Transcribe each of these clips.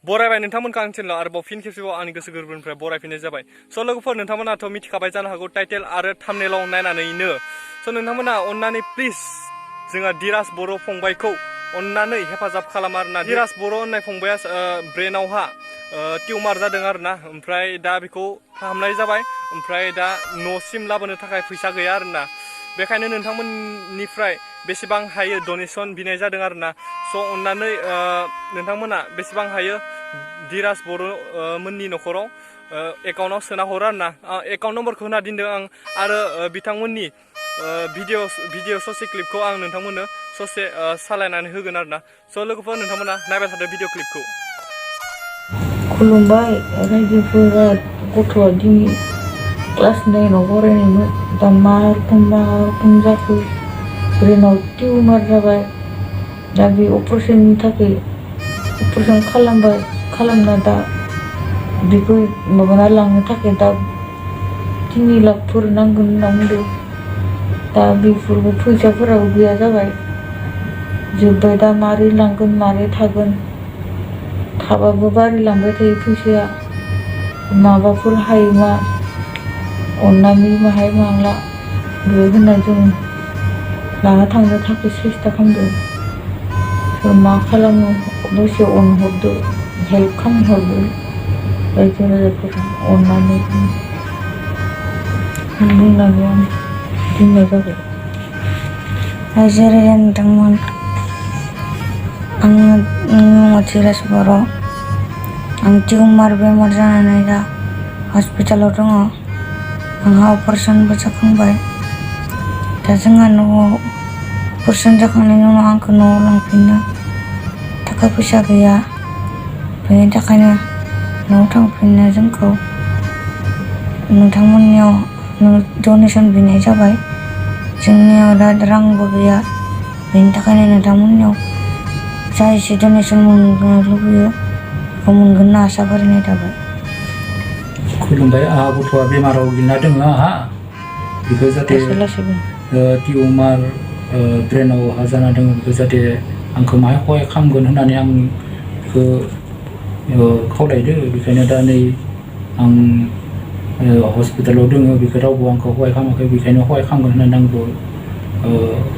बरायबाय नोंथांमोनखौ आं चेनेलाव आरोबाव फिन खेबसेबाव आंनि गोसो गोरबोनिफ्राय बरायफिननाय जाबाय। स' लोगोफोर नोंथांमोनाथ' मिथिखाबाय जानो हागौ टाइटेल आरो थाम्बनेलाव नायनानैनो। स' नोंथांमोना अननानै प्लिज जोंहा धीराज बर' फंबायखौ अननानै हेफाजाब खालाम आरोना। धीराज बर' होननाय फंबाया ब्रेनावहा टिउमार जादों आरोना, ओमफ्राय दा बेखौ फाहामनाय जाबाय, ओमफ्राय दा न'सिम लाबोनो थाखाय फैसा गैया आरोना। बेखायनो नोंथांमोननिफ्राय बेसेबां हायो डनेसन बिनाय जादों आरोना। स' अननानै नोंथांमोना बेसेबां हायो धीराज बर' मोननि न'खराव एकाउन्टाव सोना हरो आरोना। एकाउन्ट नम्बरखौ होना दोनदों आं, आरो बिथांमोननि भिडिअ ससे क्लिपखौ आं नोंथांमोननो ससे सालायनानै होगोन आरोना। स' लोगोफोर नोंथांमोना नायबाय थादो भिडिअ क्लिपखौ। खुलुमबाय रायजोफोरा। गथ'आ दिनै क्लास 9आव फरायनायमोन। दा मा रोखोम जाखो, ब्रेनाव टिउमार जाबाय। दा बे अपारेशननि थाखाय अपारेशन खालामना दा बेखौ माबाना लांनो थाखाय दा 3 लाखफोर नांगोन होनना बुंदों। दा बेफोरबो फैसाफोराबो गैया जाबाय, जोब्बाय। दा मारै लांगोन मारै थागोन, थाबाबो बारायलांबाय थायो फैसाया। माबाफोर हायोमा अननानै माहाय माला बे होनना जों लाना थांनो थाखाय सेस्था खालामदों। सोर मा खालामो दसे अनहरदो, हेल्प खालामहरदो रायजो राजाफोरा अननानै बुंनानै आं दोननाय जाबाय। रायजो राजा नोंथांमोन, आंनि मुङा धीराज बर'। आं टिउमार बेमार जानानै दा हस्पिटालाव दङ। आंहा अपारेशनबो जाखांबाय। दा जोंहा न'आव अपारेशन जाखांनायनि उनाव आंखौ न'आव लांफिननो थाखा फैसा गैया। बेनि थाखायनो न'आव थांफिननो जोंखौ नोंथांमोननियाव डनेसन बिनाय जाबाय। जोंनियाव दा रांबो गैया, बेनि थाखायनो नोंथांमोननियाव जा एसे डनेसन मोननो लुबैयो बेखौ मोनगोन होनना आसा फारिनाय थाबाय। खुलुमबाय। आंहा गथ'आ बेमाराव गोग्लैना दङ। आंहा बेखौ जाहाथे टिउमार ब्रेनाव जाना दङ, बेखौ जाहाथे आंखौ माहाय सहाय खालामगोन होननानै आं बेखौ खावलायदों। बेखायनो दा नै आं हस्पिटालाव दङ, बेखौ रावबो आंखौ सहाय खालामाखै। बेखायनो सहाय खालामगोन होननानै आंबो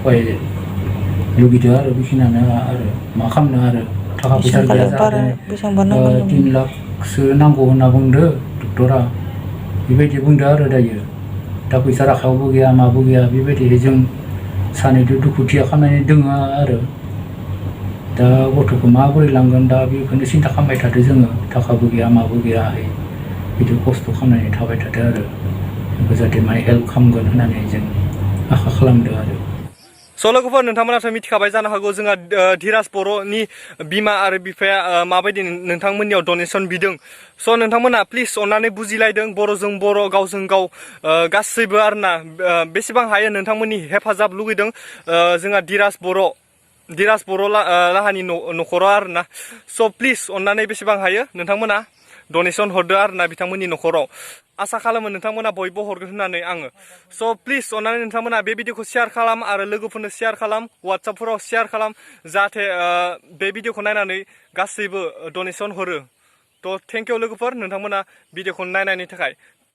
सहाय लुगैदों आरो बेखिनियानो। आरो मा खालामनो, आरो थाखा फैसा गैया जादों। 3 लाखसो नांगौ होनना बुंदो डक्टरा, बेबायदि बुंदो आरो दायो। दा फैसा आखायावबो गैया, माबो गैया। बेबायदिहाय जों सानैजों दुखुथिया खालामनानै दङ आरो। दा गथ'खौ माबोरै लांगोन, दा बेखौनो सिन्था खालामबाय थादो जोङो। थाखाबो गैया, माबो गैयाहाय, बिदि खस्थ' खालामनानै थाबाय थादो आरो। बेखौ जाहाथे माहाय हेल्प खालामगोन होननानै जों आसा खालामदों आरो। स' लोगोफोर नोंथांमोनाथ' मिथिखाबाय जानो हागौ जोंहा धीराज बर'नि बिमा आरो बिफाया माबायदि नोंथांमोननियाव डनेसन बिदों। स' नोंथांमोना प्लिज अननानै बुजिलायदों, बर'जों बर' गावजों गाव गासैबो आरोना। बेसेबां हायो नोंथांमोननि हेफाजाब लुगैदों जोंहा धीराज बर' लाहानि न'खराव आरोना। स' प्लिज अननानै बेसेबां हायो नोंथांमोना डनेसन हरदो आरोना बिथांमोननि न'खराव। आसा खालामो नोंथांमोना बयबो हरगोन होननानै आङो। स' प्लिज अननानै नोंथांमोना बे भिडिअखौ शेयार खालाम, आरो लोगोफोरनो शेयार खालाम, वाट्सएपफोराव शेयार खालाम, जाहाथे बे भिडिअखौ नायनानै गासैबो डनेसन हरो। थ' थेंक इउ लोगोफोर, नोंथांमोना भिडिअखौ नायनायनि थाखाय।